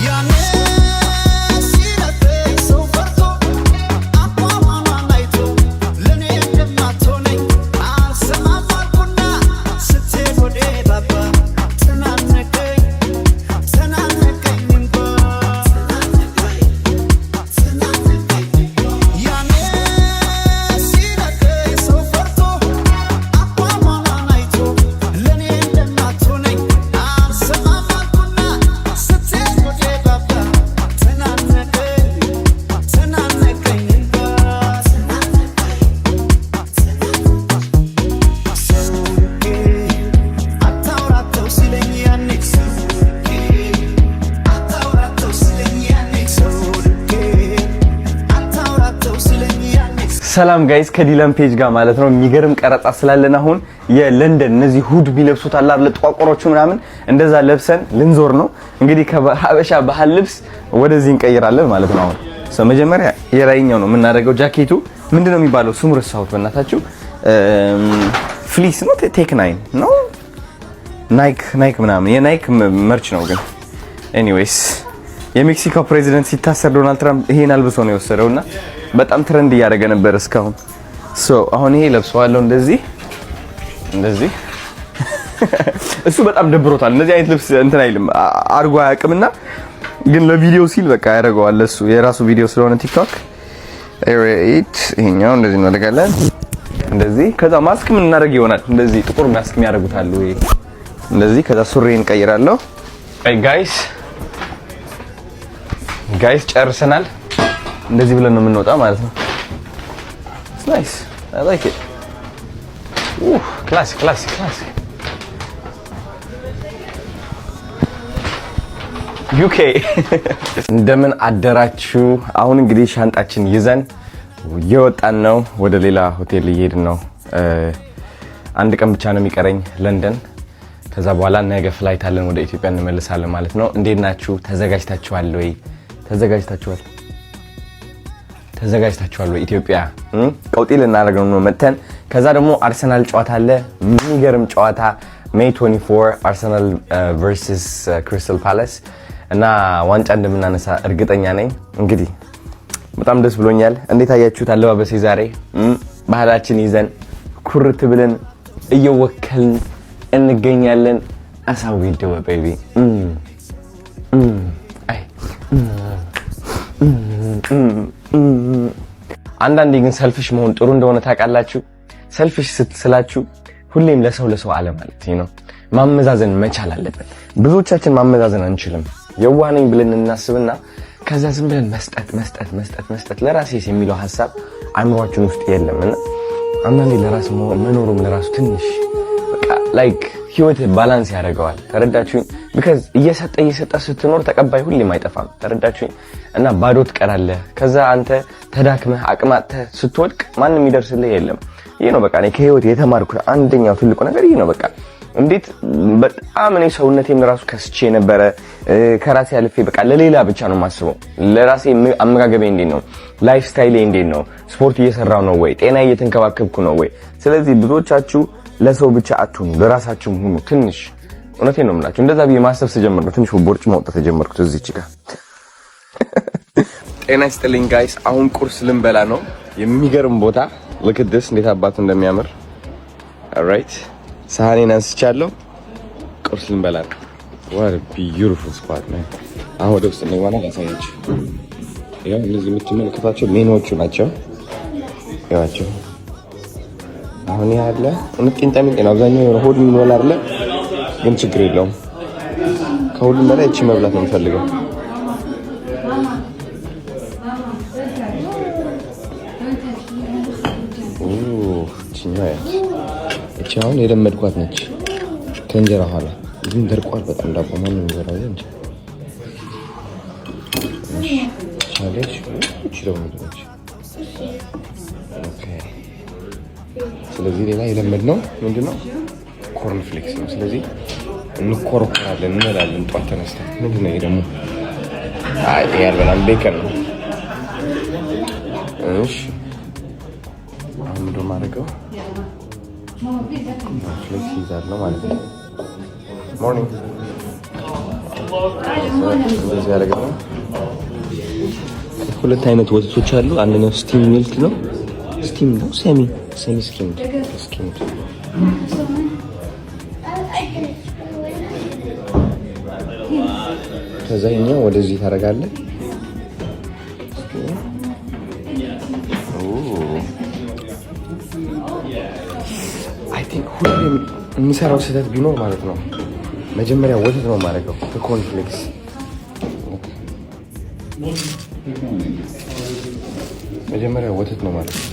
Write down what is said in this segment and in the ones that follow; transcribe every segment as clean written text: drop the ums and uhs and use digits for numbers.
ያኔ ሲለፈኝ ሰው ፈርቶ፣ አቋሟን አይቶ ለእኔ እንደማትሆነኝ አልሰማም አልኩና ስትሄድ ወደ ባባ ተናነቀኝ፣ ተናነቀኝ እምባ። ያኔ ሲለፈኝ ሰው ፈርቶ፣ አቋሟን አይቶ ለእኔ እንደማትሆነኝ አልሰማም አልኩና ስትሄድ ወደ ባባ ተናነቀኝ፣ ተናነቀኝ እምባ። ሰው ልኬ አታውራተው ሲለኝ፣ ያኔ ሰው ልኬ አታውራተው ሲለኝ፣ ያኔ ሰው ልኬ አታውራተው ሲለኝ ያኔ። ሰላም guys፣ ከዲላን ፔጅ ጋር ማለት ነው። የሚገርም ቀረጻ ስላለን አሁን የለንደን እነዚህ hood የሚለብሱት አለ አይደል፣ ጥቋቁሮቹ ምናምን፣ እንደዛ ለብሰን ልንዞር ነው። እንግዲህ ከሀበሻ ባህል ልብስ ወደዚህ እንቀይራለን ማለት ነው። አሁን so መጀመሪያ የላይኛው ነው የምናደርገው። ጃኬቱ ምንድን ነው የሚባለው? ስሙ ረሳሁት በእናታችሁ። Fleece ነው፣ Tech 9 ነው፣ Nike ምናምን የ Nike merch ነው። ግን anyways የሜክሲኮ ፕሬዚደንት ሲታሰር ዶናልድ ትራምፕ ይሄን አልብሶ ነው የወሰደው እና በጣም trend እያደረገ ነበር እስካሁን። So አሁን ይሄ ለብሰዋለሁ እንደዚህ እንደዚህ። እሱ በጣም ደብሮታል። እንደዚህ አይነት ልብስ እንትን አይልም፣ አድርጎ አያውቅምና ግን ለቪዲዮ ሲል በቃ ያደርገዋል። እሱ የራሱ ቪዲዮ ስለሆነ TikTok። Alright፣ ይሄኛው እንደዚህ እናደርጋለን። እንደዚህ፣ ከዛ ማስክ ምን እናደርግ ይሆናል። እንደዚህ ጥቁር ማስክ የሚያደርጉት አሉ። ይሄ እንደዚህ፣ ከዛ ሱሪ እንቀይራለሁ። አይ guys, guys፣ ጨርሰናል። እንደዚህ ብለን ነው የምንወጣ ማለት ነው። It's nice. I like it. Ooh, classic, classic, classic. UK እንደምን አደራችሁ? አሁን እንግዲህ ሻንጣችን ይዘን እየወጣን ነው። ወደ ሌላ ሆቴል እየሄድን ነው። አንድ ቀን ብቻ ነው የሚቀረኝ ለንደን። ከዛ በኋላ ነገ flight አለን፣ ወደ ኢትዮጵያ እንመልሳለን ማለት ነው። እንዴት ናችሁ? ተዘጋጅታችኋል ወይ? ተዘጋጅታችኋል? ተዘጋጅታችኋል ወይ? ኢትዮጵያ ቀውጢ ልናደርግ ነው መጥተን። ከዛ ደግሞ አርሰናል ጨዋታ አለ፣ የሚገርም ጨዋታ፣ May 24 አርሰናል versus ክሪስታል ፓላስ እና ዋንጫ እንደምናነሳ እርግጠኛ ነኝ። እንግዲህ በጣም ደስ ብሎኛል። እንዴት አያችሁት አለባበሴ ዛሬ? ባህላችን ይዘን ኩርት ብለን እየወከልን እንገኛለን። That's how we do it, baby። አይ፣ አንዳንዴ ግን selfish መሆን ጥሩ እንደሆነ ታውቃላችሁ። Selfish ስላችሁ ሁሌም ለሰው ለሰው አለ ማለት ነው። ማመዛዘን መቻል አለብን። ብዙዎቻችን ማመዛዘን አንችልም። የዋህ ነኝ ብለን እናስብና ከዛ ዝም ብለን መስጠት መስጠት መስጠት መስጠት፣ ለራሴስ የሚለው ሀሳብ አእምሯችን ውስጥ የለም። እና አንዳንዴ ለራስ መኖሩም ለራሱ ትንሽ በቃ like ህይወት balance ያደርገዋል። ተረዳችሁኝ? Because እየሰጠ እየሰጠ ስትኖር ተቀባይ ሁሌም አይጠፋም። ተረዳችሁኝ? እና ባዶ ትቀራለህ። ከዛ አንተ ተዳክመህ አቅም አጥተህ ስትወድቅ ማንም የሚደርስልህ የለም። ይህ ነው በቃ እኔ ከህይወት የተማርኩት አንደኛው ትልቁ ነገር ይህ ነው። በቃ እንዴት በጣም እኔ ሰውነቴም ራሱ ከስቼ ነበረ። ከራሴ አልፌ በቃ ለሌላ ብቻ ነው የማስበው። ለራሴ አመጋገቤ እንዴት ነው? Lifestyle ኤ እንዴት ነው? ስፖርት እየሰራው ነው ወይ? ጤና እየተንከባከብኩ ነው ወይ? ስለዚህ ብዙዎቻችሁ ለሰው ብቻ አትሁኑ፣ ለራሳችሁም ሁኑ። ትንሽ እውነቴን ነው የምላችሁ። እንደዛ ብዬ ማሰብ ስጀምር ነው ትንሽ ቦርጭ ማውጣት የጀመርኩት እዚች ጋር። ጤና ይስጥልኝ guys። አሁን ቁርስ ልንበላ ነው። የሚገርም ቦታ፣ look at this፣ እንዴት አባቱ እንደሚያምር። Alright፣ ሳህኔን አንስቻለሁ። ቁርስ ልንበላ ነው። What a beautiful spot, man። አሁን ወደ ውስጥ እንግባና ላሳያችሁ። ያው እነዚህ የምትመለከቷቸው ሜኖቹ ናቸው። ያዋቸው አሁን ያለ እውነት ቂንጣ ሚንጤ ነው። አብዛኛው የሆነ ሆድ የሚሞላ አይደለ፣ ግን ችግር የለውም። ከሁሉም በላይ እቺ መብላት ነው የምፈልገው። እቺኛዋ ያት፣ እቺ አሁን የለመድኳት ነች። ከእንጀራ ኋላ ግን ደርቋል በጣም ዳቦ። ማንም የሚበላው እንጂ ቻለች። እቺ ደግሞ ምንድን ነች? Okay፣ ስለዚህ ሌላ የለመድነው ምንድን ነው? Corn flakes ነው። ስለዚህ እንኮረኮራለን፣ እንበላለን። ጧት ተነስተን ምንድን ነው ይሄ ደግሞ? አይ፣ ይሄ አልበላም፣ bacon ነው። እሺ፣ አሁን ምንድን ነው የማደርገው? Flakes ይዛለሁ ማለት ነው። Morning። እንደዚህ ያደርገው። ሁለት አይነት ወተቶች አሉ። አንደኛው steam milk ነው። Steam ነው፣ semi skimmed። ከዛ ይኸኛው ወደዚህ ታደርጋለህ። I think ሁሌም የሚሰራው ስህተት ቢኖር ማለት ነው፣ መጀመሪያ ወተት ነው የማደርገው ከ corn flakes። መጀመሪያ ወተት ነው ማለት ነው።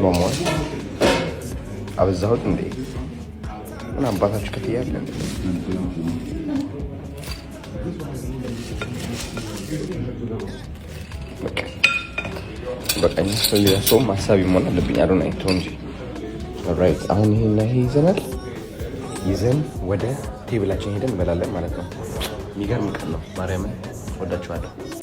ማሟል አበዛሁት እንዴ? ምን አባታችሁ ከትያለ? በቃ በቃኝ። ስለሌላ ሰውም ሀሳቢ መሆን አለብኝ። አዶናይ ተው እንጂ። Alright፣ አሁን ይሄና ይሄ ይዘናል። ይዘን ወደ table ኣችን ሄደን እንበላለን ማለት ነው። የሚገርም ቀን ነው። ማርያምን ወዳችኋለሁ።